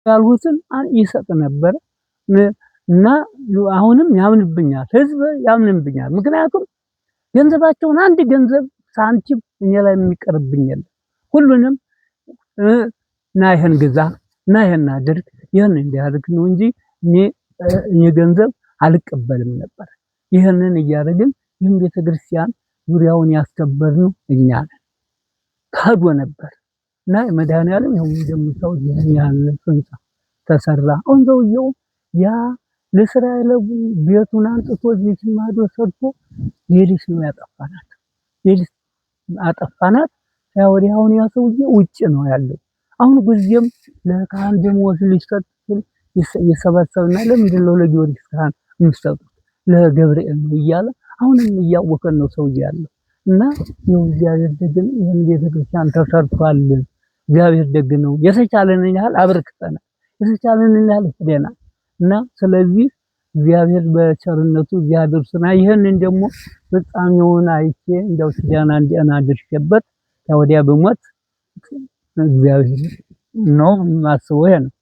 ያልሁትን ይሰጥ ነበር እና አሁንም ያምንብኛል፣ ህዝብ ያምንብኛል። ምክንያቱም ገንዘባቸውን አንድ ገንዘብ ሳንቲም እኔ ላይ የሚቀርብኝ የለም። ሁሉንም ና ይሄን ግዛ፣ ና ይሄን አድርግ፣ ይሄን እንዲያደርግ ነው እንጂ እኔ ገንዘብ አልቀበልም ነበር። ይህንን እያደረግን ይህን ቤተክርስቲያን ዙሪያውን ያስከበርነው እኛ ነን። ካዶ ነበር እና መድኃኔዓለም ይኸው እንደምታዩት ይህን ያህል ህንፃ ተሰራ። አሁን ሰውየው ያ ለእስራኤል ቤቱን አንጥቶ እዚህ ማዶ ሰርቶ ሌሊት ነው ያጠፋናት። ሌሊት አጠፋናት። ያ ወዲህ አሁን ያ ሰውዬ ውጭ ነው ያለው። አሁን ጊዜም ለካህን ደሞዝ ሊሰጥ ሲል ይሰበሰብና ለምንድን ነው ለጊዮርጊስ ካህን የምትሰጡት? ለገብርኤል ነው እያለ አሁንም እያወከን ነው ሰውዬ ያለው። እና ይኸው እግዚአብሔር ደግ ነው። ይህን ቤተክርስቲያን ተሰርቷል። እግዚአብሔር ደግ ነው። የተቻለንን ያህል አበርክተናል። የተቻለንን ያህል ሄደናል። እና ስለዚህ እግዚአብሔር በቸርነቱ እግዚአብሔር ስና ይህንን ደግሞ ፍጻሜውን አይቼ እንደው ኪዳን አንዴና አድርሼበት ከወዲያ ብሞት እግዚአብሔር ነው የማስበው። ይሄ ነው።